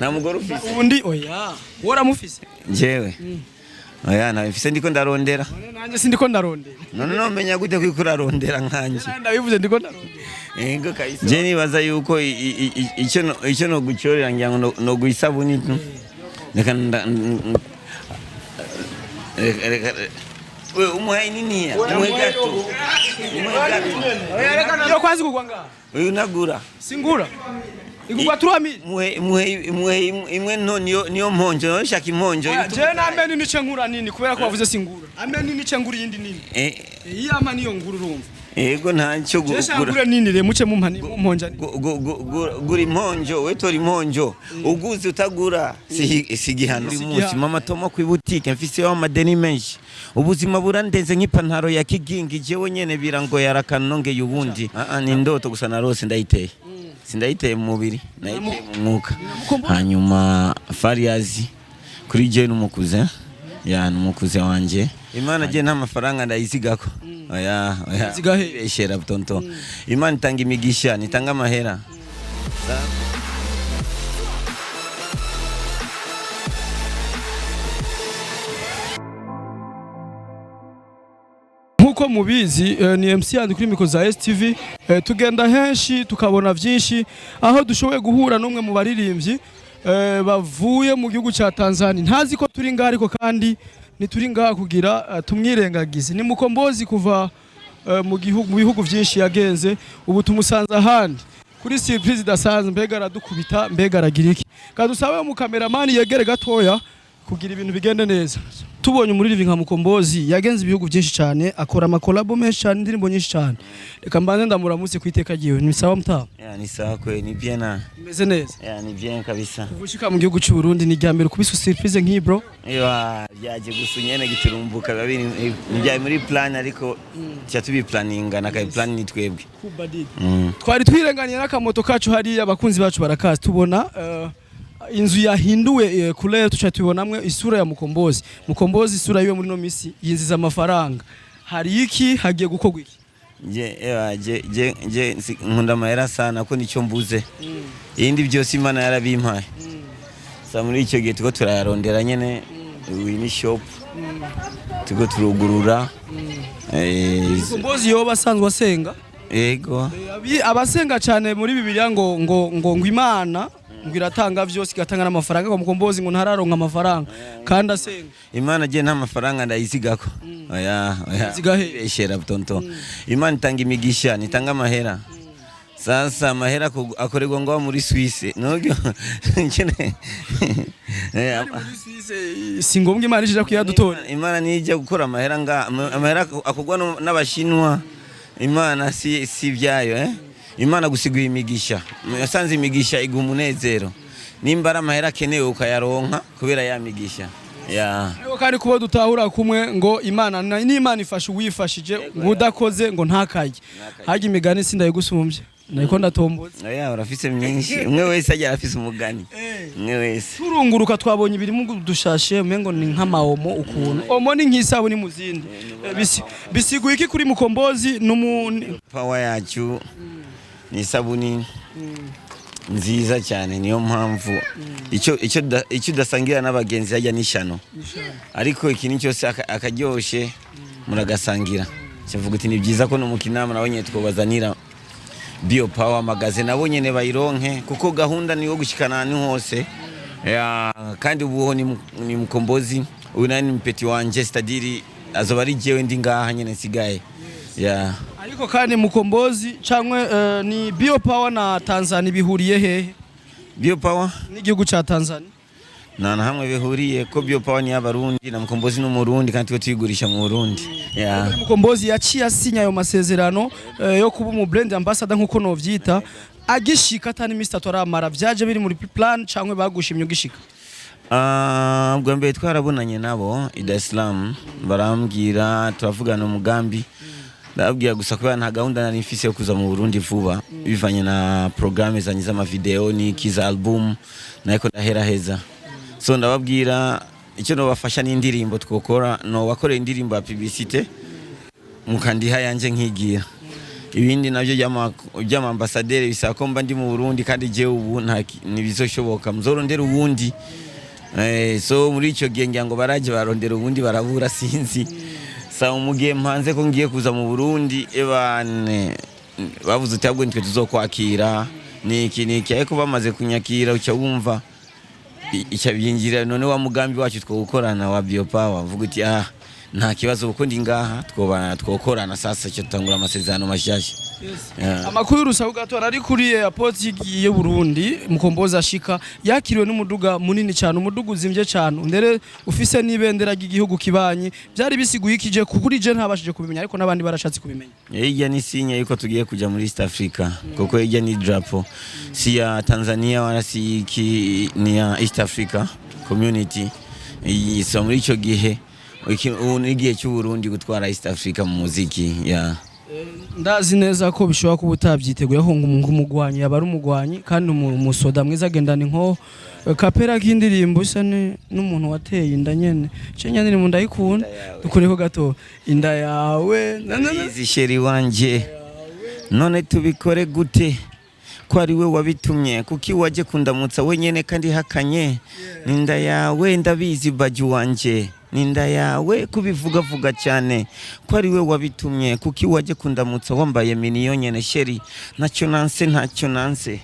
Nta mugore ufise? Ubundi oya, woramufise? Jewe oya, ntawe mfise, ndiko ndarondera. None nanjye sindiko ndarondera. None nomenya gute ko urarondera nkanje? Ndabivuze, ndiko ndarondera. Ego kabisa. Je nibaza yuko icyo no gucyorera, ngira ngo no guisabuni tu. Reka reka we umuhaye nini ya? Umuhe gato. Umuhe gato. Iyo kwanza kugwa ngaha. Uyu nagura. Singura, igugwa 3000. Muhe imwe nto, niyo mponjo, shaka imponjo. Je nambe nini ce nkura nini, kubera ko wavuze singura ambe nini ce ngura iyindi nini. Iyi ama niyo ngura, urumva? Ego, ntacyo. Je Gura. shangure nini re, muce mumpa mumponja nini. Gura imponjo, we tora imponjo. Uguze utagura si igihano. Buri munsi mama toma ku butike, mfiseho amadeni menshi, ubuzima burandenze nk'ipantaro ya kigingi. Jewe nyene birangoye, arakanongeye ubundi. Ah, ah, ni indoto gusa narose, ndayiteye, sindayiteye mu mubiri, nayiteye mu mwuka. Hanyuma Fariyazi kuri je n'umukuze ya n'umukuze wanje. Imana je nta mafaranga ndayizigako, oya oya. Ziga he? Beshera tonto. Imana itanga imigisha, nitanga amahera. Nkuko mubizi, ni MC yandi kuri micro za STV. Tugenda henshi tukabona byinshi, aho dushoboye guhura n'umwe mu baririmbyi bavuye mu gihugu cya Tanzania. Ntazi ko turi ngaha, ariko kandi ntituri ngaha kugira tumwirengagize. Ni Mukombozi kuva mu gihugu, mu bihugu byinshi yagenze, ubu tumusanze ahandi kuri surprise idasanzwe. Mbega aradukubita, mbega aragira iki? Kadusabe mu cameraman yegere gatoya kugira ibintu bigende neza. Tubonye umuririmbyi nka Mukombozi yagenze ibihugu byinshi cyane, akora amakolabo menshi cyane, indirimbo nyinshi cyane, reka mbanze ndamuramutse ku iteka ryiwe. Ni sawa mutaha? Ya, ni sawa kwe, ni bien na. Imeze neza? Ya, ni bien kabisa. Ushika mu gihugu cy'u Burundi ni irya mbere kubisa surprise nk'iyi, bro? Ewa, byaje gusa nyene giturumbuka, biba biri byari muri plan, ariko tuca tubiplaninga na kai plan ni twebwe. Twari twirenganiye n'akamoto kacu hariya, abakunzi bacu barakazi, tubona inzu yahinduwe couleur, tuca tubonamwe isura ya Mukombozi. Mukombozi isura yiwe muri no misi yinziza amafaranga. Hari iki hagiye gukorwa iki? Je ewa, je nkunda amahera sana, ko nicyo mbuze. Ibindi byose Imana yarabimpaye. Sa muri icyo gihe tuko turayarondera nyene, uyu ni shop tuko turugurura. Mukombozi yoba asanzwe asenga? Ego. Abasenga cyane muri Bibiliya ngo Imana ngo iratanga vyose, igatanga n'amafaranga, ngo Mukombozi ngo ntararonka amafaranga kandi asenga. Imana je nta mafaranga ndayizigako, oya oya. Ziga he? Beshera tonto. Imana itanga imigisha, nitanga amahera. Sasa amahera akorerwa ngaho muri Suisse nubyo nkene. Muri Suisse si ngombwa, Imana ije kuyadutora. Imana nijya gukora amahera nga amahera akorwa n'Abashinwa. Imana si ibyayo, eh? Imana gusiguye imigisha, yasanze imigisha iguha umunezero. Nimba ari amahera akenewe ukayaronka kubera ya migisha ya. Ariko kandi kuba dutahura kumwe ngo Imana n'Imana ifasha uwifashije, ngo udakoze ngo ntakarye. Harya imigani sindayigusumbye, nariko ndatombotse. Oya, urafise myinshi, umwe wese agira afise umugani, umwe wese. Turunguruka twabonye ibiri mu dushashe, umengo ni nk'amaomo ukuntu. Omo ni nk'isabuni mu zindi. Bisiguye iki kuri Mukombozi n'umu Power yacu ni isabuni nziza cyane, niyo mpamvu icyo udasangira n'abagenzi hajya n'ishano, ariko ikintu cyose akaryoshe muragasangira. Kivuga uti ni byiza ko no mu kinama nabo nyene twobazanira Bio Power magaze, nabo nyene bayironke, kuko gahunda ni yo gushikana ahantu hose. Ya, kandi ubu ni Mkombozi, uyu nani ni mpeti wanje, c'est-à-dire azoba ari jewe ndi ngaha nyene nsigaye ya. Ariko kandi Mukombozi cyangwa ni Bio Power na Tanzania bihuriye hehe? Bio Power n'igihugu ca Tanzania. Nta na hamwe bihuriye, ko Bio Power ni y'Abarundi na Mkombozi n'Umurundi, kandi twe tuyigurisha mu Burundi ya. Mukombozi yaciye asinya ayo masezerano yo kuba umu brand ambassador, nkuko novyita, agishika atani imisi 3 aramara. Vyaje biri muri plan cyangwa bagushimye ugishika? Ah, bwa mbere twarabonanye nabo i Dar es Salaam, barambwira, turavugana umugambi. Ndababwira gusa kubera nta gahunda nari mfise yo kuza mu Burundi vuba, bivanye na programme zanjye z'amavideo n'iki za album nariko ndaheraheza. So ndababwira icyo nobafasha n'indirimbo twokora, nobakorera indirimbo ya publicité mukandiha yanje nkigira. Ibindi navyo by'amambasaderi bisaba ko mba ndi mu Burundi, kandi jewe ubu ntibizoshoboka, muzorondera uwundi. So muri ico gihe ngira ngo baraje barondera ubundi barabura, sinzi. Sa mu gihe mpanze ko ngiye kuza mu Burundi, ebane bavuze uti ahubwo nitwe tuzokwakira niki niki, ariko bamaze kunyakira uca wumva ica byinjira. None wa mugambi wacu twawukorana wa biopower, mvuga uti ah, nta kibazo kuko ndi ngaha, twobana twokorana. Sasa cyo tutangura amasezerano mashasha. Yeah. Amakuru y'urusaku gato ari kuri airport y'u Burundi. Mukombozi ashika yakiriwe n'umuduga munini cyane, umuduga uzimvye cyane, ndere ufise n'ibendera ry'igihugu kibanyi. Byari bisiguye ikije kuri je ntabashije kubimenya, ariko n'abandi barashatse kubimenya. Hirya ni signe yuko tugiye kuja muri East Africa, kuko hirya ni drapeau si ya Tanzania wala si iki, ni ya East Africa Community. Iyi- so muri ico gihe ubu ni igihe cy'u Burundi gutwara East Africa mu muziki ya. Ndazi neza ko bishobora kuba utabyiteguye ko umugwanyi yaba ari umugwanyi, kandi umusoda mwiza agendana inkoho. Kapera k'indirimbo isa n'umuntu wateye inda nyene cenya ndirimbo ndayikunda, dukureko gato inda yawe na- na- na. Izi chéri wanje, none tubikore gute ko ari we wabitumye? Kuki waje kundamutsa wenyene kandi hakanye? Ninda yawe ndabizi, baju wanje, ninda yawe kubivugavuga cyane ko ari we wabitumye. Kuki waje kundamutsa wambaye mini yonyene? Chéri, ntacyo nanse, ntacyo nanse,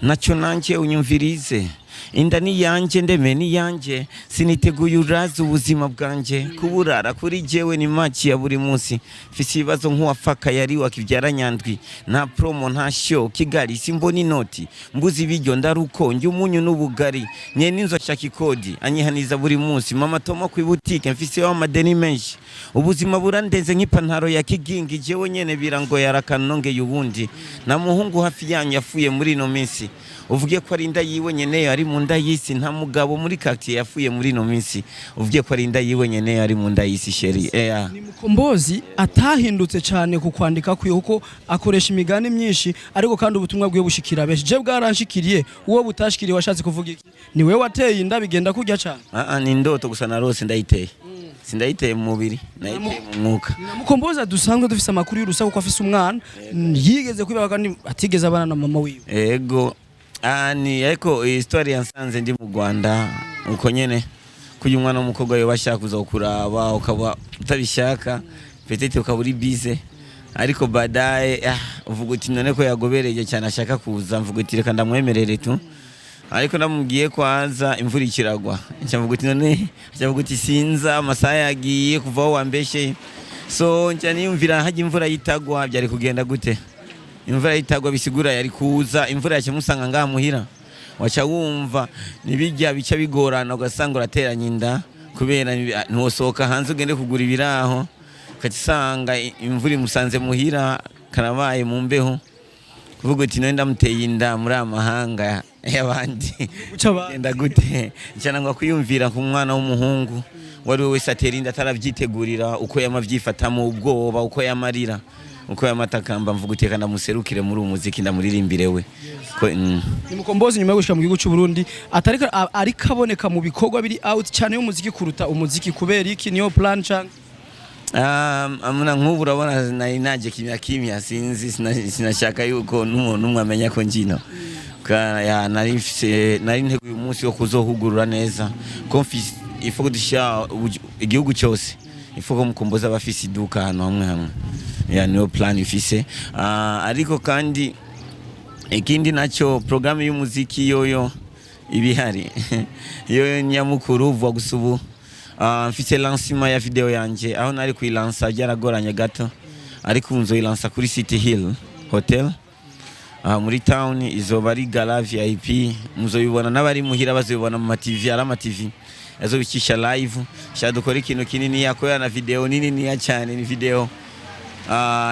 ntacyo nanjye, unyumvirize. Inda ni yanjye, ndeme ni yanjye, siniteguye uraza ubuzima bwanjye kuburara kuri jewe ni maki ya buri munsi. Mfise ibibazo nk'uwafaka yari wakibyara nyandwi, nta promo, nta show Kigali, simbona inoti, mbuze ibiryo ndaruko njye umunyu n'ubugari, nyene inzu ashaka ikodi anyihaniza buri munsi. Mama toma ku butike mfise amadeni menshi, ubuzima burandeze nk'ipantaro ya kigingi, jewe nyene birangoye arakanongeye ubundi. Na muhungu hafi yanyu yafuye muri ino minsi, uvuge ko ari inda yiwe nyene ari mu nda y'isi. Nta mugabo muri quartier yafuye muri ino minsi, uvuge ko ari inda yiwe nyene ari mu nda y'isi, chéri. Ni Mukombozi atahindutse cyane ku kwandika kwiwe, kuko akoresha imigani myinshi, ariko kandi ubutumwa bwiwe bushikira benshi. Je bwaranshikiriye, uwo butashikiriye washatse kuvuga iki? Ni wewe wateye inda bigenda kurya cyane? Ah, ah, ni indoto gusa narose, ndayiteye, sindayiteye mu mubiri, nayiteye mu mwuka. Ni Mukombozi dusanzwe dufise amakuru y'urusaku ko afise umwana yigeze kwibaga kandi atigeze abana na mama wiwe. Ego. Ah, ni ariko histoire yansanze ndi mu Rwanda uko nyene kugira umwana w'umukobwa yoba ashaka kuza kukuraba ukaba utabishaka, peut-être ukaba uri busy, ariko baadaye ah, uvuga uti none ko yagobereye cyane ashaka kuza, mvuga uti reka ndamwemerere tu. Ariko ndamubwiye ko aza imvura ikiragwa, nca mvuga uti none, nca mvuga uti sinza, amasaha yagiye kuva aho wambeshye. So nca niyumvira hajya imvura yitagwa byari kugenda gute? Imvura yitagwa bisigura yari kuza imvura yakimusanga ngaha muhira, waca wumva nibijya bica bigorana, ugasanga urateranya inda kubera ntiwosohoka hanze ugende kugura ibiraho, ukacisanga imvura imusanze muhira, karabaye mu mbeho. Kuvuga uti none ndamuteye inda muri aya mahanga y'abandi, Guca abandi. genda gute? Nca kwiyumvira ku mwana w'umuhungu uwo ari we wese atera inda atarabyitegurira, uko yama avyifatamo, ubwoba, uko yamarira, uko yamatakamba. Mvuga uti reka ndamuserukire muri uwo muziki, ndamuririmbire we ko. Ni Mukombozi nyuma yo gushika mu gihugu cy'u Burundi atariko ariko aboneka mu bikorwa biri out cyane y'umuziki kuruta umuziki. Kubera iki? Niyo plan canke? Amuna nk'ubu urabona nari naje kimya kimya, sinzi sinashaka yuko n'umuntu umwe amenya ko njino. Ya nari mfise, nari nteguye umunsi wo kuzohugurura neza ko mfise ifo dushyira igihugu cyose, ifo ko Mukombozi aba afise iduka ahantu hamwe hamwe. Ya niyo plan ifise. Ariko kandi ikindi nacyo, programme y'umuziki yoyo ibihari, yoyo nyamukuru vuba gusa. Ubu mfise lancement ya video yanje, aho nari kuyilansa byaragoranye gato, ariko ubu nzoyilansa kuri City Hill Hotel muri town. Izoba ari gala VIP, muzoyibona n'abari muhira bazobibona mu ma TV, ari ama TV azobicisha live. Sha dukora ikintu kinini yakorera na video nini niya cyane, ni video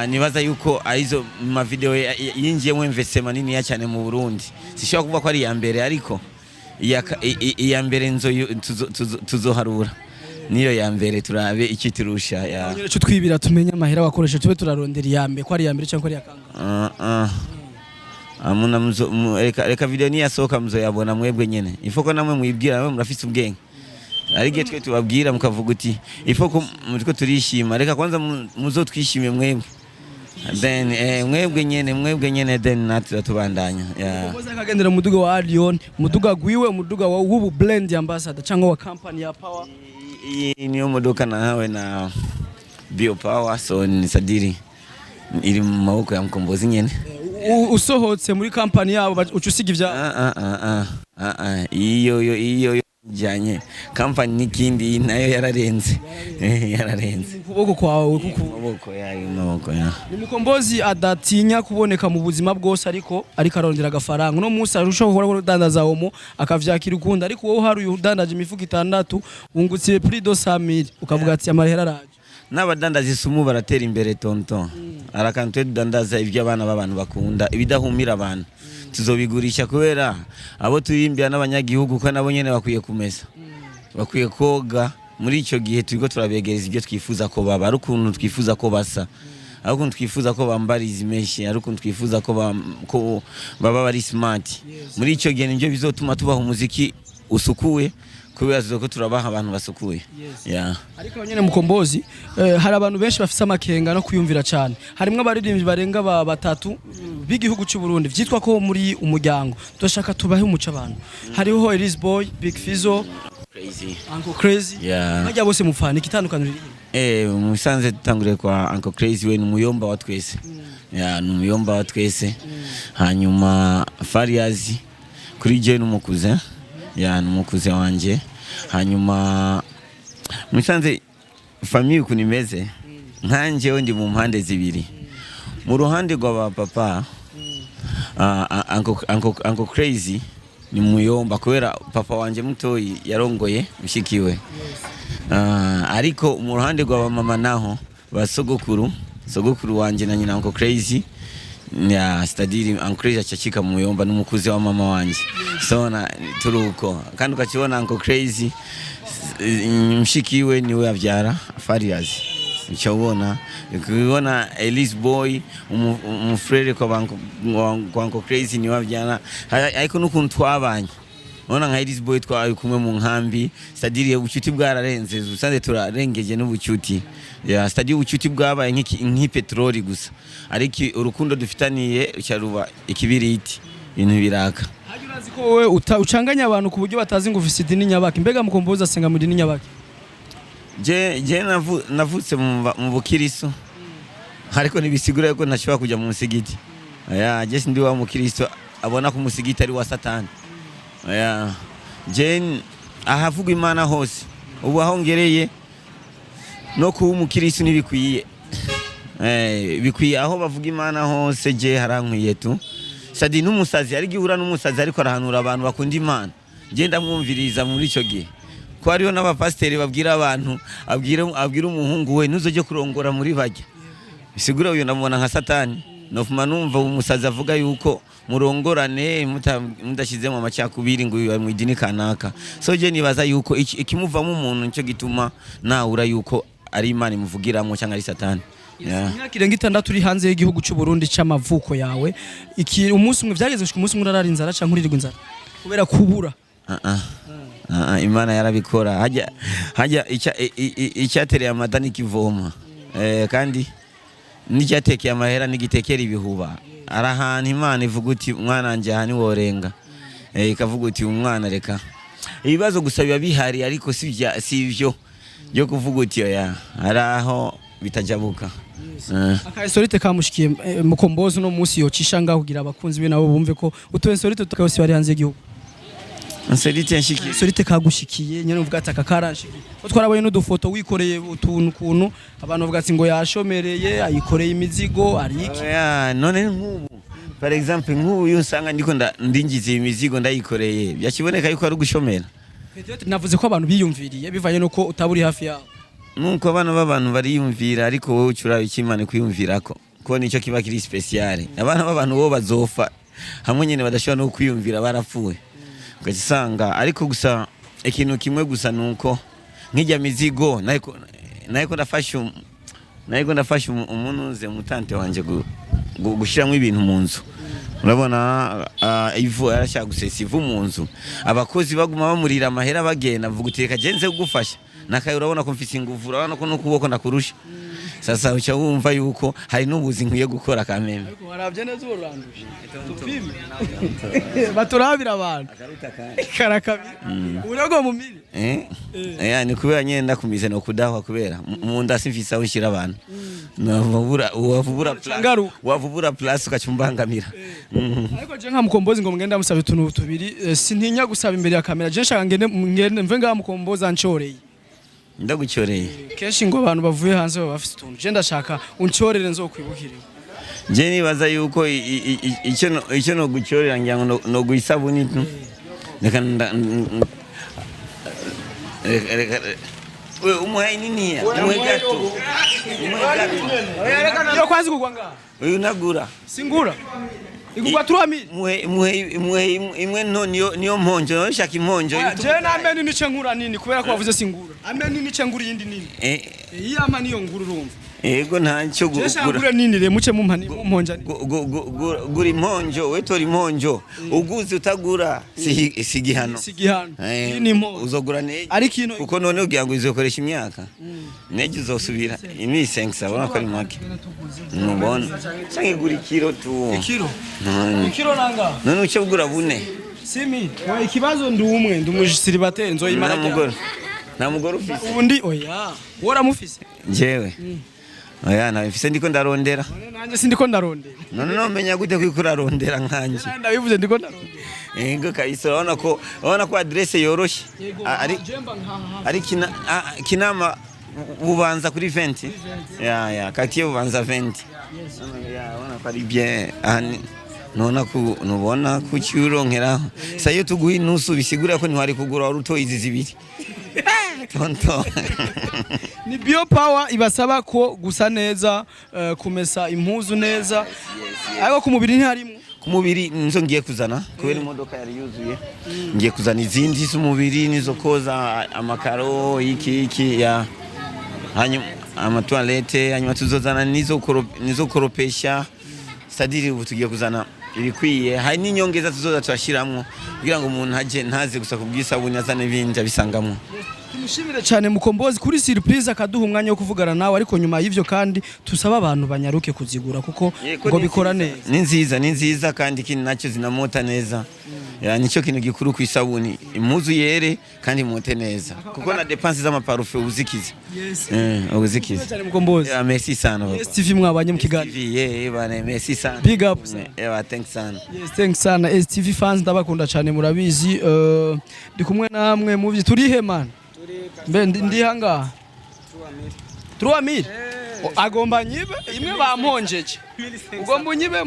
nibaza yuko arizo ma video yinjiyemo investissement nini cyane mu Burundi. Sishobora kuvuga ko ari iya mbere, ariko iya mbere tuzoharura niyo ya mbere, turabe icyo turusha ya. Nyine cyo twibira tumenye amahera wakoresha, tube turarondera iya mbere ko ari iya mbere cyangwa ko ari iya kangahe. Ah, ah. Amuna reka video niyasohoka muzoyabona mwebwe nyene. Ifoko namwe mwibwira, namwe murafise ubwenge, ariko twe tubabwira mukavuga uti ifoko muriko turishima, reka kwanza muzotwishime mwebwe. Then mwebwe nyene then natwe tubandanya, yeah. Mukombozi akagendera mu muduga wa Allion, umuduga gwiwe, umuduga wa w'ubu brand ambassador cyangwa wa company ya Power. Iyi niyo modoka nahawe na Bio Power, so ni sadiri iri mu maboko ya Mkombozi nyene. Usohotse muri company yabo uca usiga ivya Ah, ah, ah, ah, ah, ah. Iyo yo janye company n'ikindi, iyi nayo yararenze. Yararenze. Mu kuboko kwawe kuko Mu maboko ya, mu maboko ya. Ni Mukombozi adatinya kuboneka mu buzima bwose, ariko arondera agafaranga. Uno munsi arushaho guhora udandaza omo akavyakira ukundi, ariko wowe hari udandaje imifuko itandatu wungutse plus de 100,000, ukavuga ati amahera araje. N'abadandaza isumu baratera imbere, tonton. Hari akantu twe tudandaza, ibyo abana b'abantu bakunda, ibidahumira abantu tuzobigurisha, kubera abo turimbira n'abanyagihugu ko nabo nyene bakwiye kumesa, bakwiye koga. Muri icyo gihe turiko turabegereza ibyo twifuza ko baba, ari ukuntu twifuza ko basa, ari ukuntu twifuza ko bambara izi menshi, ari ukuntu twifuza ko baba bari smart. Muri icyo gihe nibyo bizotuma tubaha umuziki usukuye, kubera ko turabaha abantu basukuye, yeah. Ariko nyene Mukombozi, hari abantu benshi bafise amakenga no kwiyumvira cyane. Harimwo abaririmbyi barenga batatu b'igihugu cy'u Burundi vyitwa ko muri umuryango. Turashaka tubahe umuco abantu. Hariho Elise Boy, Big Fizzo, Crazy. Uncle Crazy. Yeah. Bajya bose mupfana igitandukaniro riri? Musanze tutanguriye kwa Uncle Crazy, we ni umuyomba wa twese. Yeah, ni umuyomba wa twese. Hanyuma Fariazi kuri je ni umukuze. Yeah, ni umukuze wanje. Hanyuma musanze famille ukuntu imeze, nkanjewe ndi mu mpande zibiri. Mu ruhande rwa ba papa, Uncle Crazy ni muyomba kubera papa wanje mutoyi yarongoye mushikiwe. Ariko mu ruhande rwa mama naho, ba sogokuru, sogokuru wanje na nyina Uncle Crazy ya stadiri, Uncle Crazy acacika muyomba n'umukuzi wa mama wanje. So na turuko kandi ukakibona Uncle Crazy mshikiwe niwe avyara Farias, ucabona ukibona Elise Boy umufrere kwa Uncle Crazy niwe avyara. Ariko n'ukuntu twabanye, ubona nka Elise Boy twari kumwe mu nkambi, stadiri ubucuti bwararenze, usanze turarengeje n'ubucuti ya stadi. Ubucuti bwabaye nk'ipetroli gusa, ariko urukundo dufitaniye ruba ikibiriti, ibintu biraka. Hajya urazi ko wowe ucanganya abantu ku buryo batazi ngo ufise idini nyabaki. Mbega Mukombozi asenga mu idini nyabaki? Je navutse mu bukiristo, ariko ntibisigura yuko ntashobora kujya mu musigiti. Oya, je sindi wa mukristo abona ko umusigiti ari wa Satani. Oya, je ahavuga Imana hose ubu aho ngereye no kuba umukristo ntibikwiye. Bikwiye aho bavuga Imana hose, je harankwiye tu. Sadi n'umusazi ari gihura n'umusazi ariko arahanura abantu bakunda Imana, je ndamwumviriza muri ico gihe, ko hariho n'abapasiteri babwira abantu, abwira umuhungu we ntuzoje kurongora muri bajya, bisigura uyu ndamubona nka Satani. Nofuma numva umusazi avuga yuko murongorane mudashyizemo amacakubiri ngo uyu ari mu idini kanaka. So je nibaza yuko ikimuvamo umuntu nicyo gituma nawura yuko ari Imana imuvugiramo cyangwa ari Satani. Yeah. Imyaka irenga 6 uri hanze y'igihugu cy'u Burundi c'amavuko yawe, iki umunsi umwe vyageze gushika umunsi umwe urarara inzara canke uririrwa inzara kubera kubura? Ah, ah. Ah, ah, Imana yarabikora. Hajya icyatereye amata nikivoma, kandi n'icyatekeye amahera n'igitekera ibihuba. Ari ahantu Imana ivuga uti umwana wanjye aha ntiworenga, ikavuga uti umwana reka ibibazo gusa biba bihari, ariko si ibyo byo kuvuga uti oya, hari aho bitajabuka. Aka insolite kamushikiye Mukombozi uno munsi yocisha ngaho kugira abakunzi be nabo bumve ko utu insolite tukose bari hanze y'igihugu. Insolite yanshikiye? Insolite kagushikiye nyene uvuga ati aka karanshikiye, ko twarabonye n'udufoto wikoreye utuntu kuntu abantu bavuga ati ngo yashomereye, ayikoreye imizigo, ari iki? Oya, none nk'ubu par exemple, nk'ubu iyo usanga ndiko ndinjiza iyi mizigo ndayikoreye, byakiboneka yuko ari ugushomera? Peut-être navuze ko abantu biyumviriye bivanye nuko utaba uri hafi yabo. Nuko abana b'abantu bariyumvira, ariko wowe uca uraba icyo Imana ikwiyumvirako, ko nicyo kiba kiri spécial. Abana b'abantu bo bazofa hamwe nyine badashobora no kwiyumvira, barapfuye ugasanga. Ariko gusa ikintu kimwe gusa nuko nk'ijya mizigo nariko ndafasha umunuze umutante wanje gushiramwo ibintu mu nzu. Urabona, ivu arashaka gusesa ivu mu nzu, abakozi baguma bamurira amahera bagenda, mvuga uti reka genze kugufasha nakaye, urabona ko mfise inguvu, urabona ko n'ukuboko ndakurusha. Sasa uca wumva yuko hari n'ubuzi nkwiye gukora kameme. Ariko warabye neza, uwo ruranduje, tupime baturabira abantu karakabiri uburogo mu miri. Eh? Eh, ni kubera nyene ndakumize no kudahwa, kubera mu nda simfise aho ushyira abantu. Wavubura, wavubura place. Ngaruka. Wavubura place ukacumbangamira. Ariko je nka Mukombozi ngo mugenda musaba utuntu tubiri, sintinya gusaba imbere ya kamera. Je nshaka ngende mve ngaha Mukombozi ancoreye. Ndagucyoreye. Kenshi ngo abantu bavuye hanze baba bafite utuntu. Je ndashaka uncorere nzokwibukire. Je nibaza yuko icyo no gucyorera, ngira ngo no guisabuni tu. Reka reka we umuhaye nini ya? Umuhe gato. Umuhe gato. Iyo kwazi kugwa ngaha. Uyu nagura. Singura, igugwa 3000. Muhe imwe nto, niyo mponjo. None shaka imponjo. Je nambe nini ce nkura nini, kubera ko wavuze singura ambe nini ce ngura iyindi nini. Iyi ama niyo ngura, urumva. Yego, ntacyo. Je shaka gura. ngure nini re, muce mumpa mumponja nini. Gura imponjo, we tora imponjo. Uguze utagura si igihano. Si igihano. Eh, Iyi ni imponjo. Uzogura nejo. Ariko ino Kuko none ugira ngo izokoresha imyaka, nejo uzosubira ini 5, abona ko ari make, nubona canke gura ikiro tu. Ikiro? None. Ikiro nanga? None uce bugura bune. Simi wa ikibazo, ndi umwe, ndi umusiribateri, nzoyimara. Nta mugore, nta mugore ufise? Ubundi oya, woramufise? Jewe oya, ntawe mfise, ndiko ndarondera. None nanjye sindiko ndarondera. None nomenya gute ko urarondera nkanje? Ndabivuze, ndiko ndarondera. Ego kabisa, urabona ko adresse yoroshe. Ari Jemba nkaha. Ari Kinama, Bubanza kuri 20, ya quartier Bubanza 20. Ya, urabona ko ari bien. Aha nubona ku nubona kucyuronkeraho sa iyo tuguha inusu, bisigura ko ntiwari kugura, wari utoye izi zibiri, tonto. Ni Bio Power ibasaba ko gusa neza, kumesa impuzu neza, ariko ku mubiri ntiharimo. Ku mubiri nizo ngiye kuzana, kubera imodoka yari yuzuye, ngiye kuzana izindi z'umubiri nizo koza amakaro, iki iki, ya, hanyuma amatoilette, hanyuma tuzozana nizo koropesha. C'est-à-dire ubu tugiye kuzana ibikwiye, hari n'inyongeza tuzoza turashiramwo kugira ngo umuntu aje ntaze gusa kubwisabuni, azane ibindi abisangamwo. Tumushimire cyane Mukombozi kuri surprise, akaduha umwanya wo kuvugana nawe. Ariko nyuma y'ivyo kandi tusaba abantu banyaruke kuzigura, kuko Yego, ngo ni bikora nziza. neza. Ni nziza, ni nziza, kandi ikindi nacyo zinamota neza. Ya, nicyo kintu gikuru ku isabuni, impuzu yere kandi imote neza, kuko na dépenses z'amaparufe uzikize. Uzikize. Cyane Mukombozi. Ya, merci sana papa. STV mwabanye mu kiganiro. TV, yeah, bana, merci sana. Big up sana. Yeah, thanks sana. Yes, thanks sana. STV fans, ndabakunda cyane, murabizi. Ndi kumwe namwe mu byi turihe man? Mbe ndi hangaha 3000, agomba nyibe imwe bamponjeje, ugomba unyibe.